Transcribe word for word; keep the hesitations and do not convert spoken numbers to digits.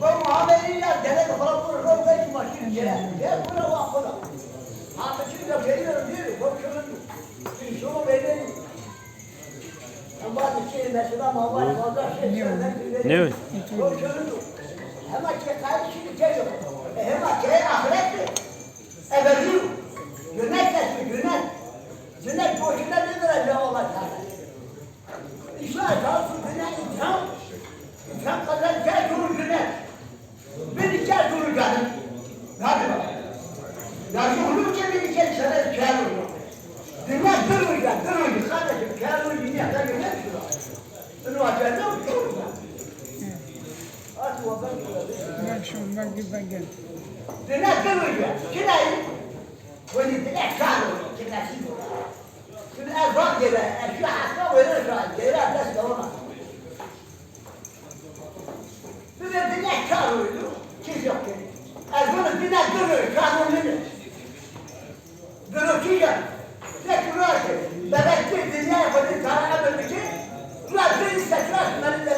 Muhammed'in ya gerek falan bu rol ve ki maşin gel. Gel buna bak buna. Artık şimdi geliyorum diyor. Bak şunu. Şunu belli. Ama bir şey mesela Muhammed fazla şey söyler. Ne? Bak şunu. Ama ki kayıp şimdi geliyor. E, ama ki ahiret mi? Ebedi. Cennet mi? Cennet. Cennet boşuna nedir acaba Allah Teala? İsa esası dünya ikram, ikram kadar gel duru güne. Bir iki duru canım. Hadi bak. Ya şu hulu ki bir iki sene kâr oldu. Dünya duru ya, duru. Kardeşim kâr oldu, dünya da güne şura. Bunu açacağım, duru ya. Hadi bakalım. Bak şu, bak bir bak gel. Dünya duru ya. Kirayı. Böyle bir kâr oldu, kirası yok. Şimdi ez van gele, ez şu hasta böyle şu an, gele dest davana. Bir de dünya kar oydu, çiz yok ki. Ez bunu dünya dönüyor, kar oydu. Dönüyor ki ya, ne kuru açı, bebek bir dünya yapacak, sana ne böyle ki, biraz bir istekler, bunların da